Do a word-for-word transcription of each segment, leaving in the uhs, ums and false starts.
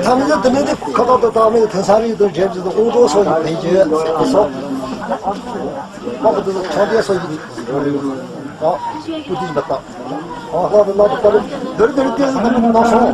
ད་མི་དེ་ནི་དེ་ཁ་ཐོག་ཏུ་ད་མི་དེ་ཐོན་ས་རེད་དོ། འཇེབ་ཟེར་དོ་ཨོང་ཏོ་སོ་ཡི་བེ་ཇེ་སོ། ཁ་ཐོག་ཏུ་ཚོང་སྡེ་སོ་ཡི། ཨོ། ཀུ་ཏི་མ་ཏ། ཨོ་ལ་དེ་ལ་དེ་དེ་དེ་དེ་དེ་ནོ་སོ།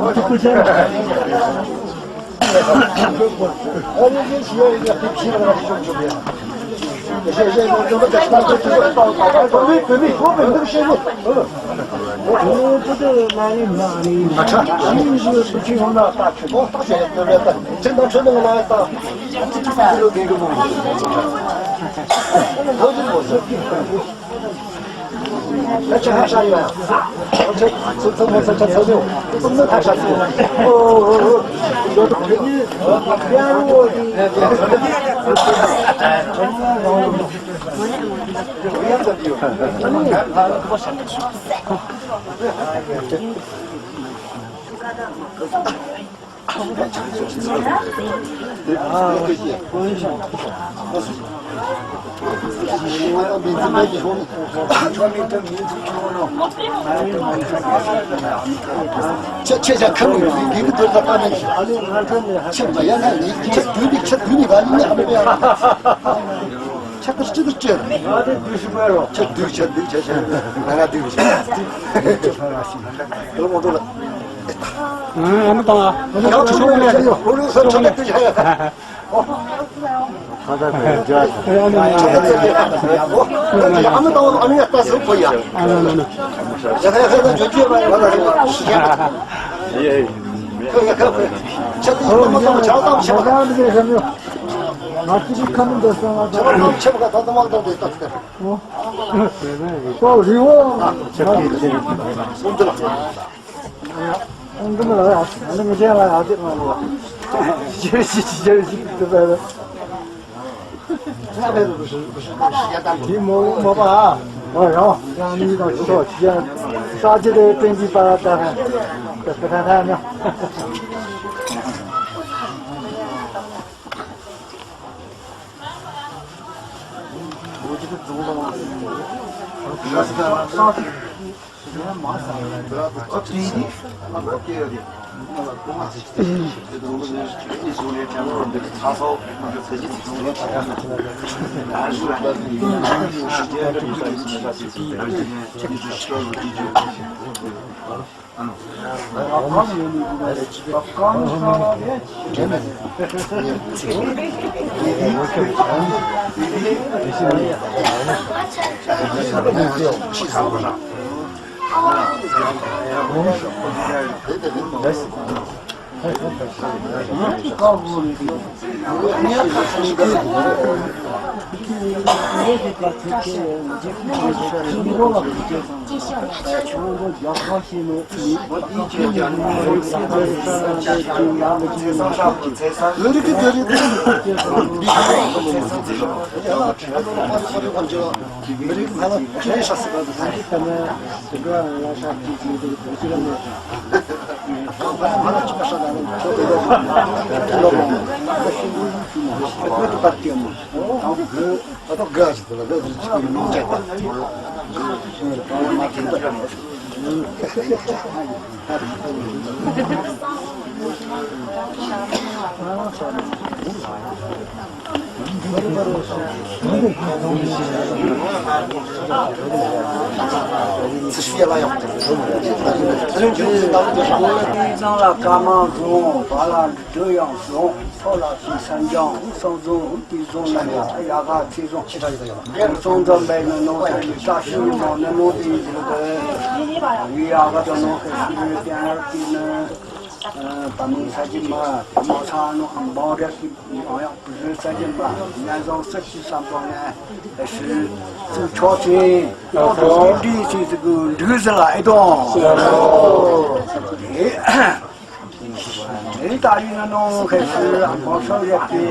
ཨེ་ད་རིས་ནི་ནོ་ཁ་སི་ཨ་མོ་ཤོ་ཡ་ཏི་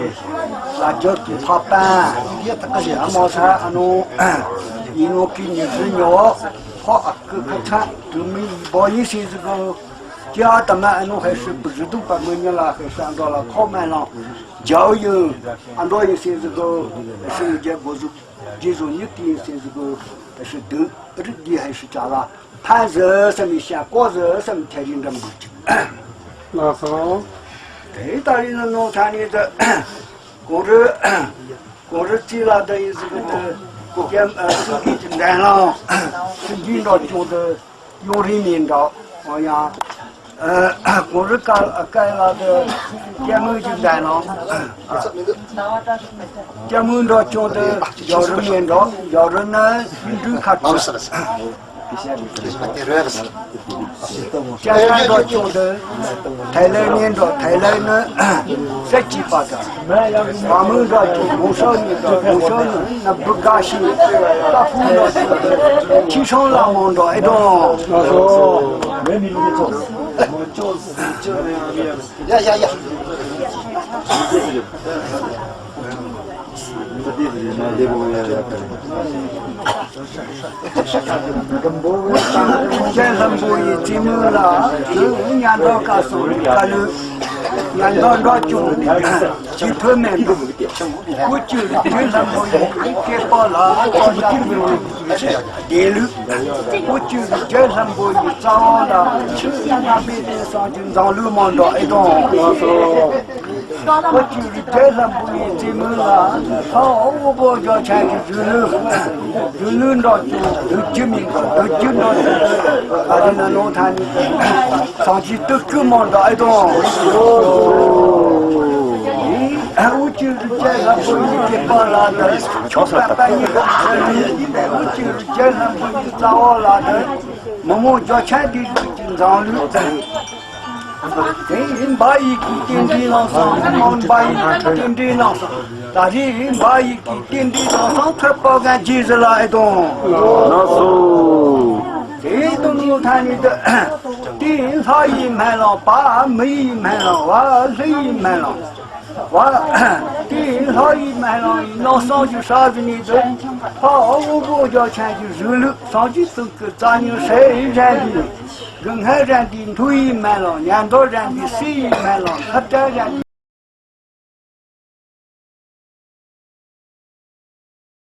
ལ་ཇོ་ཏི་ཕ་པན་ཨ་མོ་ས་ཨ་ནོ་ཡིན་ནོ་ཀི་ཉི་ཤུ་ཉོ་ཁོ་ཨ་ཀི་ཁ་ཚ་དུ་མི་བོ་ཡི་སི་ཟི་གོ་ཀྱ་ཏ་མ་ཨ་ནོ་ཁ་སི་བུ་ཟི་དུ་པ་མི་ཉ་ལ་ཁ་སི་ཨ་འདོ་ལ་ཁོ་མ་ལ་ཇའོ་ཡུ་ཨ་འདོ་ཡི་སི་ཟི་གོ་ཁ་སི་ཇེ་གོ་ཟུ་ཇེ་ཟུ་ཉི་ཏི་སི་ཟི་གོ་ཁ་སི་དུ་རི་དི་ཧ་སི་ཅ་ལ། ཕན་ཟི་སམ་མི་ཤ་ཀོ་ཟི་སམ་ཐེ་རིང་འགྲམ་གུ་ཅིག་ལགས་སོ། དེ་ད་རིས་ནི་ནོ་ཐ་ནི་དི་གོང་རི་གོང་རི་ཅི་ལ་དི་ཡི་ཟི་གི་དི་ཀེམ་ཨ་སུ་གི་ཅི་འདན་ལང་སུ་གི་འགྲོ་ཅུང་དི་ཡོང་རིང་མིན་འགྲོ་ཨོ་ཡ། ཨ་གོང་རི་ཀ་ཀ་ལ་དི་ཀེམ་མི་ཅི་འདན་ལང་ཀེམ་མི་འགྲོ་ཅུང་དི་ཡོ་རི་མིན་འགྲོ་ཡོ་རི་ནི་ཧིན་དུ་ཁ་ཅིག་ཅ་ཅ་འགྲོ་ཅུང་དི་ཐའི་ལེན་ནི་འགྲོ་ཐའི་ལེན་ནི་སད་ཅི་པ་ཏ། བ་མོ་འགྲོ་ཅུང་མོ་ཤོ་ནི་འགྲོ་མོ་ཤོ་ནི་ནི་བུ་ག་ཤི་ཏ་ཕུ་འགྲོ་ཅུང་དི་ཁྱི་སྲང་ལ་མོ་འགྲོ་ཨེ་དོ། ཡ་ཡ་ཡ། ཇེ་ལྷམ་བུ་ཡི་ཙི་མུ་ལ་ཉན་རོ་ཀ་སོང་ཀ་ལུ་ཉན་རོ་འགྲོ་ཅུང་ཅི་ཐོ་མེན་པ། ཀུ་ཅུ་ཇེ་ལྷམ་བུ་ཡི་ཀེ་པ་ལ་ཀོ་ལ་དེ་ལུ་ཀུ་ཅུ་ཇེ་ལྷམ་བུ་ཡི་ཙ་བ་ལ་ཆུ་ཡ་ན་པེ་ཏེ་སང་ཅུ་འཛམ་གླིང་མ་འགྲོ་ཨེ་དོ། ཀུ་ཅུ་རི་ཇེ་ལྷམ་བུ་ཡི་ཙི་མུ་ལ་ཁ་འོ་བོ་ཇོ་ཆ་གི་ཟུ་ལུ་ཟུ་ལུ་འགྲོ་ཅུང་ཟུ་ཅུ་མི་འགྲོ་ཟུ་ཅུ་འགྲོ་ཅུང་ཨ་རི་ན་ནོ་ཐ་ནི་སང་ཅི་ཏུ་ཀུ་མ་འགྲོ་ཨེ་དོ། ཨུ་ཅུ་རི་ཇེ་ལྷམ་བུ་ཡི་ཀེ་པ་ལ་དི་ཆོ་པ་པ་ཡི་ག་ཨུ་ཅུ་རི་ཇེ་ལྷམ་བུ་ཡི་ཙ་བ་ལ་དི་མོ་མོ་ཇོ་ཆ་གི་ཟུ་ཅུ་འཛམ་གླིང་ཏེ་ཨིན་བ་ཡི་གི་རྟེན་འབྲེལ་ནང་སོང་། ཨིན་བ་ཡི་གི་རྟེན་འབྲེལ་ནང་སོང་། ད་རེས་ཨིན་བ་ཡི་གི་རྟེན་འབྲེལ་ནང་སོང་ཐོད་པོ་གན་ཇི་ཟི་ལ་ཨེ་དོ། ལགས་སོ། དེ་དུ་ནུ་ཐ་ནི་དི་དེ་ལྷ་ཡི་སྨན་ལང་བ་མི་ཡི་སྨན་ལང་བ་ལྷ་ཡི་སྨན་ལང་བ། དེ་ལྷ་ཡི་སྨན་ལང་ཡི་ནང་སོང་ཞུ་ས་ཟི་ནི་དི་ཕ་འོ་བོ་ཇོ་ཆ་གི་ཟུ་ལུ་སང་ཅི་ཏུ་ཀུ་ཙ་ཉུ་སེ་ཡི་ཟན་དི། གུ་ངལ་རན་དི་མཐུ་ཡི་སྨན་ལང་། ཉན་དོ་རན་དི་སི་ཡི་སྨན་ལང་། ཁ་བྲལ་རན་